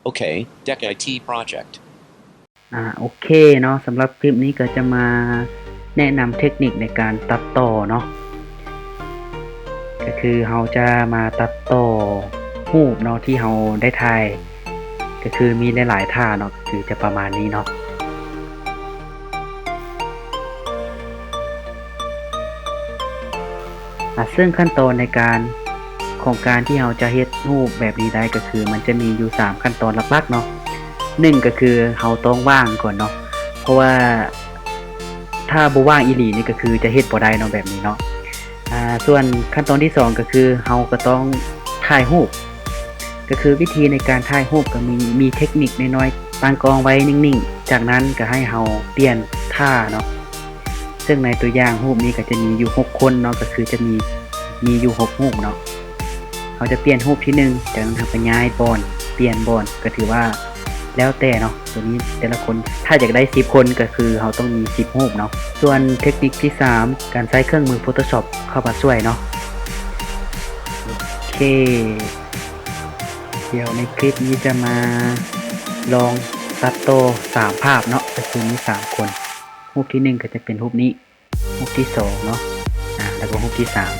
Okay, Deck ໄອທີ Project. ອາ ໂອເຄເນາະ, ສຳລັບຄລິບນີ້ກໍຈະມາແນະນຳເທັກນິກໃນການຕັດຕໍ່ເນາະ, ກໍຄືເຮົາຈະມາຕັດຕໍ່ຮູບເນາະ ທີ່ເຮົາໄດ້ຖ່າຍ, ກໍຄືມີຫຼາຍໆທ່າເນາະ, ຄືຈະປະມານນີ້ເນາະ. ອາ ເຊິ່ງຂັ້ນຕອນໃນການ ຂອງການທີ່ເຮົາຈະເຮັດຮູບແບບນີ້ໄດ້ ກໍຄືມັນຈະມີຢູ່ສາມຂັ້ນຕອນຫຼັກໆເນາະ. ໜຶ່ງ ກໍຄືເຮົາຕ້ອງວ່າງກ່ອນເນາະ, ເພາະວ່າຖ້າບໍ່ວ່າງອີ່ຫຼີນີ້ ກໍຄືຈະເຮັດບໍ່ໄດ້ເນາະ ແບບນີ້ເນາະ. ອາ ສ່ວນຂັ້ນຕອນທີສອງ ກໍຄືເຮົາກໍຕ້ອງຖ່າຍຮູບ, ກໍຄືວິທີໃນການຖ່າຍຮູບກໍມີ ມີເທັກນິກນ້ອຍໆ, ຕັ້ງກ້ອງໄວ້ນິ່ງໆ, ຈາກນັ້ນກໍໃຫ້ເຮົາປ່ຽນທ່າເນາະ. ເຊິ່ງໃນຕົວຢ່າງຮູບນີ້ກໍຈະມີຢູ່ຫົກຄົນເນາະ, ກໍຄືຈະມີ ມີຢູ່ຫົກຮູບເນາະ. ເຮົາຈະປ່ຽນຮູບທີໜຶ່ງ, ຈາກນັ້ນເຮົາກໍຍ້າຍບ່ອນ, ປ່ຽນບ່ອນ, ກໍຖືວ່າແລ້ວແຕ່ເນາະ. ຕົວນີ້ແຕ່ລະຄົນ ຖ້າຢາກໄດ້ສິບຄົນ ກໍຄືເຮົາຕ້ອງມີສິບຮູບເນາະ. ສ່ວນເທັກນິກທີສາມ ການໃຊ້ເຄື່ອງມື Photoshop ເຂົ້າມາຊ່ວຍເນາະ. ໂອເຄ ດຽວໃນຄລິບນີ້ຈະມາລອງຕັດຕໍ່ສາມພາບເນາະ, ກໍຄືມີສາມຄົນ. ຮູບທີໜຶ່ງກໍຈະເປັນຮູບນີ້, ຮູບທີສອງເນາະ, ອາ ແລ້ວກໍຮູບທີສາມ.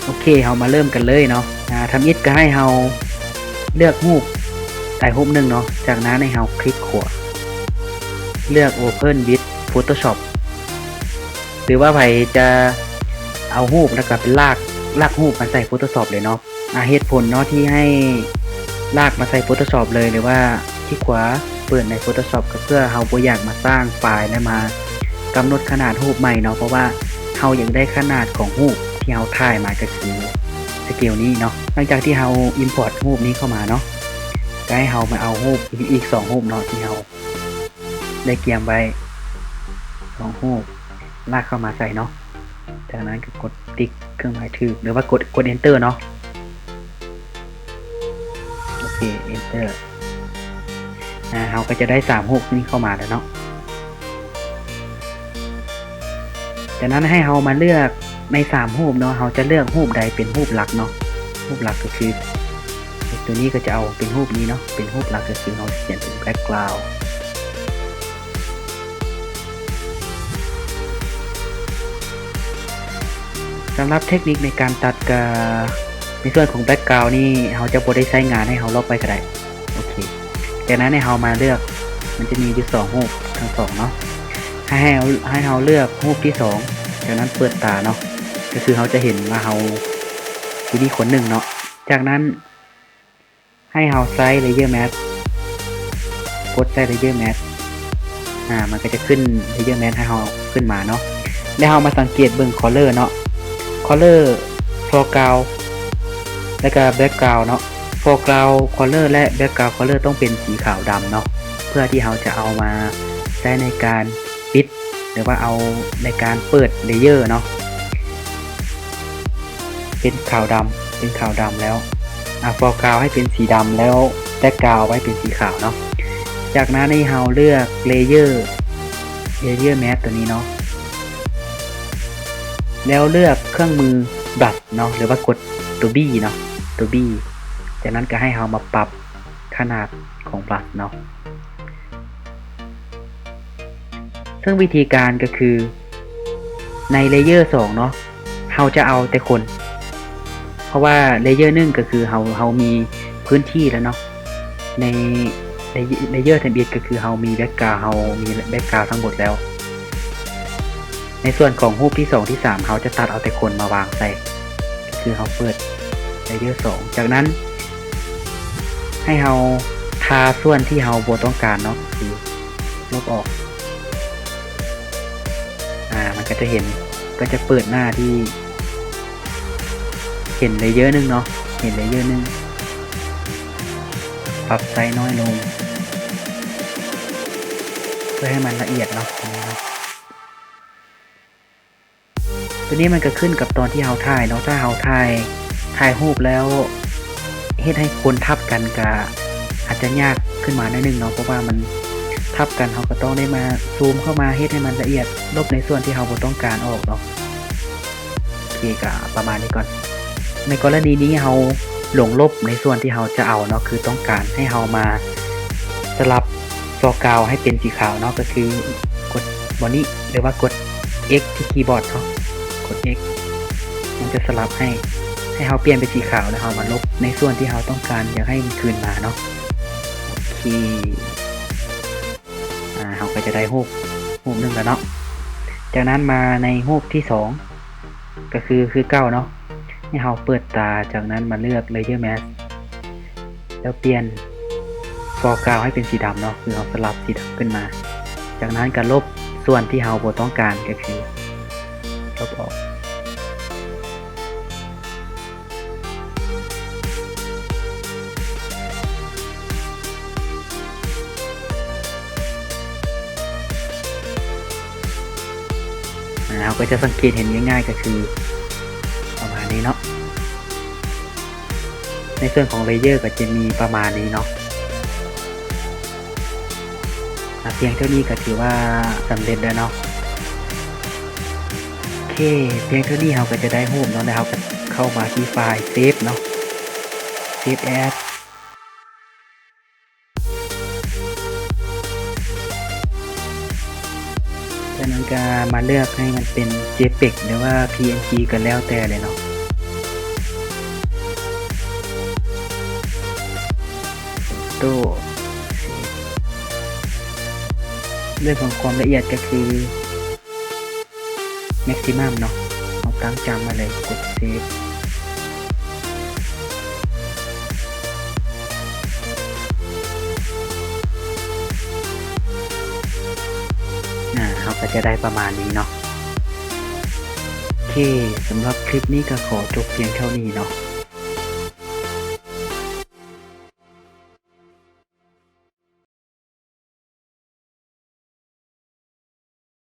ໂອເຄ ເຮົາມາເລີ່ມກັນເລີຍເນາະ. ອາ ທຳອິດກໍໃຫ້ເຮົາເລືອກຮູບໃດຮູບໜຶ່ງເນາະ, ຈາກນັ້ນໃຫ້ເຮົາຄລິກຂວາ ເລືອກ Open with Photoshop ຫຼືວ່າໃຜຈະເອົາຮູບແລ້ວກໍໄປລາກ ລາກຮູບມາໃສ່ Photoshop ເລີຍເນາະ. ອາ ເຫດຜົນເນາະທີ່ໃຫ້ລາກມາໃສ່ Photoshop ເລີຍ ຫຼືວ່າຄລິກຂວາເປີດໃນ Photoshop ກໍເພື່ອເຮົາບໍ່ຢາກມາສ້າງໄຟລ໌ ແລະ ມາກຳນົດຂະໜາດຮູບໃໝ່ເນາະ, ເພາະວ່າເຮົາຢາກໄດ້ຂະໜາດຂອງຮູບທີ່ເຮົາຖ່າຍມາ ກໍຄືສະເກວນີ້ເນາະ. ຫຼັງຈາກທີ່ເຮົາ import ຮູບນີ້ເຂົ້າມາເນາະ, ກໍໃຫ້ເຮົາມາເອົາຮູບອີກ ອີກສອງຮູບເນາະ ທີ່ເຮົາ ໄດ້ກຽມໄວ້ສອງຮູບ ລາກເຂົ້າມາໃສ່ເນາະ. ຈາກນັ້ນກໍກົດຕິກເຄື່ອງໝາຍຖືກ ຫຼືວ່າກົດ ກົດ Enter ເນາະ. ໂອເຄ Enter. ອາ ເຮົາກໍຈະໄດ້ສາມຮູບນີ້ເຂົ້າມາແລ້ວເນາະ. ຈາກນັ້ນໃຫ້ເຮົາມາເລືອກໃນສາມຮູບເນາະ, ເຮົາຈະເລືອກຮູບໃດເປັນຮູບຫຼັກເນາະ. ຮູບຫຼັກກໍຄື ຕົວນີ້ກໍຈະເອົາເປັນຮູບນີ້ເນາະ, ເປັນຮູບຫຼັກກໍຄືເຮົາຂຽນເປັນ background. ສຳລັບເທັກນິກໃນການຕັດກະ ໃນສ່ວນຂອງ background ນີ້ເຮົາຈະບໍ່ໄດ້ໃຊ້ງານ, ໃຫ້ເຮົາລົບໄວ້ກໍໄດ້. ໂອເຄ ຈາກນັ້ນໃຫ້ເຮົາມາເລືອກ, ມັນຈະມີຢູ່ສອງຮູບທັງສອງເນາະ, ໃຫ້ ໃຫ້ເຮົາ ໃຫ້ເຮົາເລືອກຮູບທີສອງ, ຈາກນັ້ນເປີດຕາເນາະ, ກໍຄືເຮົາຈະເຫັນວ່າເຮົາຢູ່ນີ້ຄົນໜຶ່ງເນາະ. ຈາກນັ້ນໃຫ້ເຮົາໃຊ້ layer mask, ກົດໃສ່ layer mask. ອາ ມັນກໍຈະຂຶ້ນ layer mask ໃຫ້ເຮົາຂຶ້ນມາເນາະ, ແລ້ວເຮົາມາສັງເກດເບິ່ງ color ເນາະ, color foreground ແລ້ວກໍ background ເນາະ. Foreground color ແລະ background color ຕ້ອງເປັນສີຂາວດຳເນາະ, ເພື່ອທີ່ເຮົາຈະເອົາມາໃຊ້ໃນການປິດ ຫຼືວ່າເອົາໃນການເປີດ layer ເນາະ. ເປັນຂາວດຳ ເປັນຂາວດຳແລ້ວ ອາ foreground ໃຫ້ເປັນສີດຳ ແລ້ວ background ໄວ້ເປັນສີຂາວເນາະ. ຈາກນັ້ນໃຫ້ເຮົາເລືອກ layer layer mask ຕົວນີ້ເນາະ, ແລ້ວເລືອກເຄື່ອງມື brush ເນາະ ຫຼືວ່າກົດຕົວ B ເນາະ ຕົວ B. ຈາກນັ້ນກໍໃຫ້ເຮົາມາປັບຂະໜາດຂອງ brush ເນາະ. ເຊິ່ງວິທີການກໍຄື ໃນ layer ສອງເນາະ ເຮົາຈະເອົາແຕ່ຄົນ, ເພາະວ່າ layer ໜຶ່ງກໍຄືເຮົາ ເຮົາມີພື້ນທີ່ແລ້ວເນາະ, ໃນ layer ທຳອິດກໍຄືເຮົາມີ background ເຮົາມີ background ທັງໝົດແລ້ວ. ໃນສ່ວນຂອງຮູບທີສອງ ທີສາມ ເຮົາຈະຕັດເອົາແຕ່ຄົນມາວາງໃສ່, ຄືເຮົາເປີດ layer ສອງ. ຈາກນັ້ນໃຫ້ເຮົາທາສ່ວນທີ່ເຮົາບໍ່ຕ້ອງການເນາະ ຄືລົບອອກ. ອາ ມັນກໍຈະເຫັນ ກໍຈະເປີດໜ້າທີ່ເຫັນ layer ໜຶ່ງເນາະ, ເຫັນ layer ໜຶ່ງ. ປັບໄຊນ້ອຍລົງ ເພື່ອໃຫ້ມັນລະອຽດເນາະ ຕົວນີ້ເນາະ. ຕົວນີ້ມັນກໍຂຶ້ນກັບຕອນທີ່ເຮົາຖ່າຍເນາະ, ຖ້າເຮົາຖ່າຍ ຖ່າຍຮູບແລ້ວເຮັດໃຫ້ຄົນທັບກັນ ກໍອາດຈະຍາກຂຶ້ນມາໜ້ອຍໜຶ່ງເນາະ, ເພາະວ່າມັນທັບກັນ ເຮົາກໍຕ້ອງໄດ້ມາຊູມເຂົ້າມາເຮັດໃຫ້ມັນລະອຽດ, ລົບໃນສ່ວນທີ່ເຮົາບໍ່ຕ້ອງການອອກເນາະ. ໂອເຄ ກໍປະມານນີ້ກ່ອນ. ໃນກໍລະນີນີ້ເຮົາ ລົງລົບໃນສ່ວນທີ່ເຮົາຈະເອົາເນາະ ຄືຕ້ອງການໃຫ້ເຮົາມາສະຫຼັບ foreground ໃຫ້ເປັນສີຂາວເນາະ ກໍຄືກົດບ່ອນນີ້ ຫຼືວ່າກົດ X ທີ່ຄີບອດເນາະ ກົດ X ມັນຈະສະຫຼັບໃຫ້ ໃຫ້ເຮົາປ່ຽນເປັນສີຂາວ ແລ້ວເຮົາມາລົບໃນສ່ວນທີ່ເຮົາຕ້ອງການຢາກໃຫ້ມັນຄືນມາເນາະ. ໂອເຄ ອາ ເຮົາກໍຈະໄດ້ຮູບ ຮູບໜຶ່ງແລ້ວເນາະ. ຈາກນັ້ນມາໃນຮູບທີສອງ ກໍຄື ຄືເກົ່າເນາະ ໃຫ້ເຮົາເປີດຕາ ຈາກນັ້ນມາເລືອກ Layer Mask ແລ້ວປ່ຽນ foreground ໃຫ້ເປັນສີດຳເນາະ ຄືເຮົາສະຫຼັບສີດຳຂຶ້ນມາ. ຈາກນັ້ນກໍລົບສ່ວນທີ່ເຮົາບໍ່ຕ້ອງການ ກໍຄືລົບອອກ. ອາ ເຮົາກໍຈະສັງເກດເຫັນງ່າຍໆ ກໍຄືປະມານນີ້ເນາະ. ໃນສ່ວນຂອງ Layer ກໍຈະມີປະມານນີ້ເນາະ. ອາ ພຽງເທົ່ານີ້ກໍຖືວ່າສຳເລັດແລ້ວເນາະ. ໂອເຄ ພຽງເທົ່ານີ້ເຮົາກໍຈະໄດ້ຮູບເນາະ ແລ້ວເຮົາກໍເຂົ້າມາທີ່ໄຟລ໌ Save ເນາະ Save As. ຈາກນັ້ນກໍມາເລືອກໃຫ້ມັນເປັນ JPEG ຫຼືວ່າ PNG ກໍແລ້ວແຕ່ເລີຍເນາະ. ໂຕ ເລື່ອງຂອງຄວາມລະອຽດກໍຄື Maximum ເນາະ ເຮົາຕັ້ງຈຳໄວ້ເລີຍ ກົດ Save. ອາ ເຮົາກໍຈະໄດ້ປະມານນີ້ເນາະ. ໂອເຄ ສຳລັບຄລິບນີ້ກໍຂໍຈົບພຽງເທົ່ານີ້ເນາະ.